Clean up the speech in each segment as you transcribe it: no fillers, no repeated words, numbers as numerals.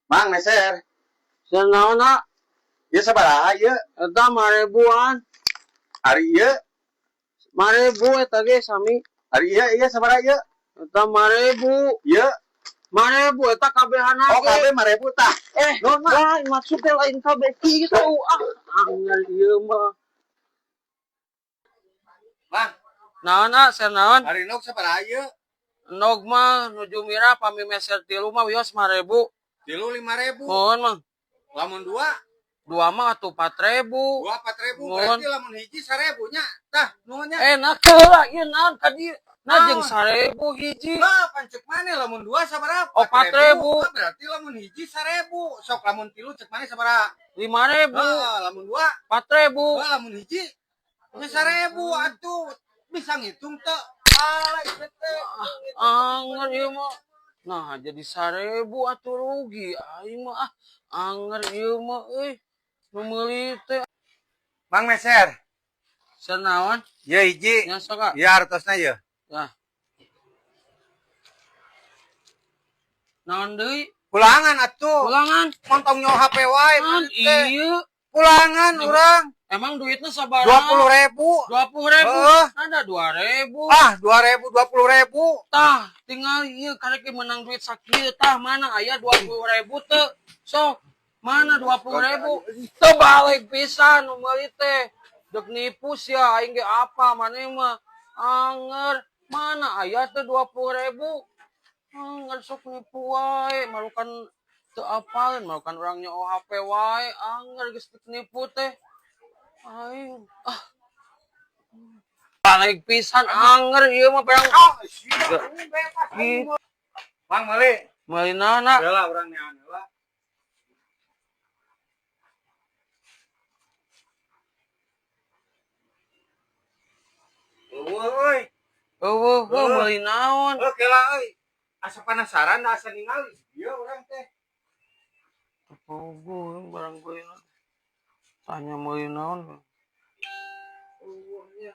Mang, meser. Meser naon, ah? Ieu sabaraha ieu? Eta 5 ribuan. Ari ieu? 5 ribu eta ge sami. Ari ieu ieu sabaraha ieu? Eta 5 ribu. Ieu? 5 ribu eta kabehan. Oh, kabeh 5.000 tah. Eh, Nuhun, Mang. wah, maksudnya lain kabeh kitu. Ah, anger ieu mah. Mang, Naon, ah, meser naon? Ari endog sabaraha ieu? Endog mah nuju mirah, pami meser tilu mah wios 5 ribu. Tilu 5.000. Mohon, Mang. Lamun dua? Dua mah atuh 4 ribu. Dua 4.000. Nuhun. Berarti lamun hiji 1.000 nya. Tah, nuhun nya. Eh, nah heula ieu naon ka dieu? Nah, jeung Naon? 1.000 hiji. Lah, pan cek maneh lamun dua sabaraha? Oh, 4.000. Ah, berarti lamun hiji 1.000. Sok lamun tilu cek maneh sabaraha? 5 ribu. Heeh, lamun dua? 4 ribu. Wah, lamun hiji nya 1.000 atuh. Bisa ngitung teu? Ah, ieu teh. Anger ieu mah. Nah, jadi 1.000 atuh rugi aing mah, ah. Anger ieu mah euy. Nu meuli teh. Mang, meser. Meser naon? Ieu hiji. Nya sok, ah. Ieu artosna ieu. Nah. Naon deui? Pulangan atuh. Pulangan. Montong nyoo HP wae. Naon teh. ieu? Pulangan urang. Emang duitnya sabaraha? 20.000. 20 ribu. Heeh. Ada 2 ribu. Ah, 2.000, 20.000. Tah, tinggal ieu karek menang duit sakieu tah, mana aya 20 ribu teu? Sok, mana 20 ribu? Teu balik pisan nu meuli teh. Dek nipu sia, aing ge apa maneh mah. Anger, mana aya teh 20 ribu? Anger sok nipu wae, marukan teu apaleun, marukan urang nyoo HP wae, anger geus dek nipu teh. Aing ah. Balik pisan anger ieu mah perang. Ah, sia bebas. Gitu. Mang, meuli. Meuli naon, ah? Heula urang neangan heula. Eueuh euy. Eueuh, heuh Heuh. Meuli naon? Heuh, kela euy. Asa penasaran da asa ningali. Ieu urang teh. Puguh barang beulina. Tanya meuli naon? Eueuh nya.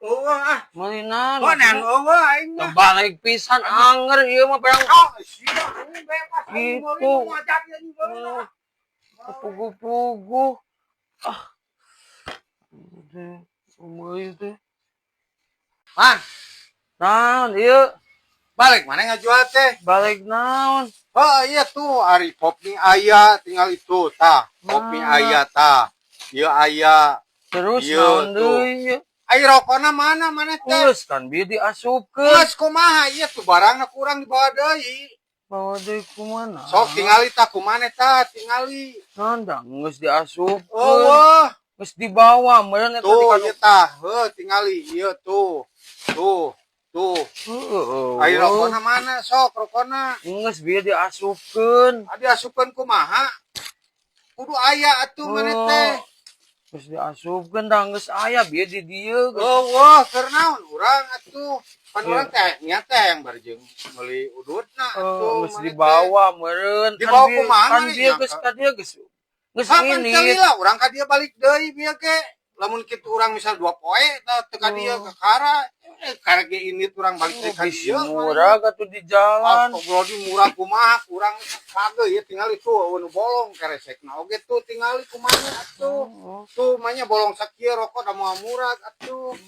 Eueuh ah. Meuli naon? Oh, nean eueuh aing mah. Balik pisan anger ieu mah perang. Ah, sia bebas aing meuli Gitu. moal jadi anjing meuli. Puguh-puguh. Ah. Meuli teh. Mang, Naon ieu? Balik maneh ngajual teh? Balik naon? Oh iya tuh, ari pop mie aya tinggal itu tah. Pop mie Mana? aya tah. Ieu aya. Terus Ieu naon tuh. deui ieu? Ai rokona mana mana teh? Geus kan bieu diasupkeun. Geus kumaha ieu tuh barangna kurang dibawa deui. Bawa deui kumana? Sok tingali tah kumaha tah tingali. Naon da geus diasupkeun. Oh, wah. Geus dibawa meureun eta Tuh ieu tah, heuh tingali ieu tuh. Tuh, tuh. Heeh. Ai rokona mana sok rokona? Geus bieu diasupkeun. Adi asupkeun kumaha? Kudu aya atuh maneh teh. Geus diasupkeun da geus aya bieu di dieu geus. Oh, wah, keur naon urang atuh? Pan Iya. urang teh niat teh yang bareng meuli udutna Oh, atuh. geus Maneh teh. dibawa meureun. Kan Dibawa bieu- kumaha Kan maneh bieu nyangka? geus ka dieu geus geus Ah, pan ini. lila urang ka dieu balik deui bieu ge. Lamun kitu urang misal 2 poe tah teu ka dieu Oh. ke kara, eh kara ge ini urang balik deui Oh, ka bisi dieu. murah atuh di jalan. Astagfirullahaladzim, murah kumaha kurang kagak ya tingali tuh nu bolong keresekna oge tuh tingali kumaha atuh. Oh. Tuh manya bolong sakieu rokok da moal murah atuh.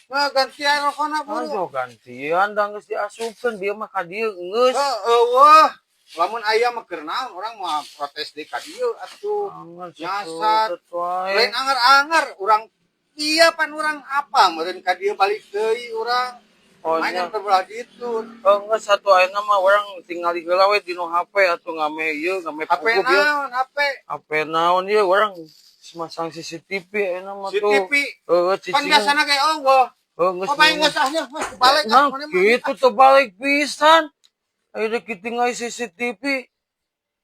Nah, gantian rokona buru. Aduh, gantian da geus diasupkeun bieu mah ka dieu geus. Heeh, eueuh. Lamun aya mah keur naon urang moal protes deui ka dieu atuh. Anger Nyasar. setut wae. Lain anger-anger urang iya pan urang apa meureun ka dieu balik deui urang. Oh, Manya nya. teu belah ditu. Oh, geus satu ayeuna mah urang tingali heula we dinu HP atuh ngame ieu ngame HP puguh bieu. naon HP? HP naon ieu urang masang CCTV ayeuna mah tuh. CCTV. Heeh, Pan cicing. biasana ge eueuh. Heuh, geus. Oh, bae geus ah nya, geus balik ah Nah, maneh mah. gitu tuh balik pisan. Ayo dek tinggal CCTV.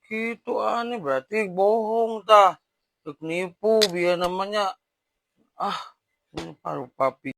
Gitu aneh berarti bohong tah. Dek nipu biar namanya ah ini paru papi.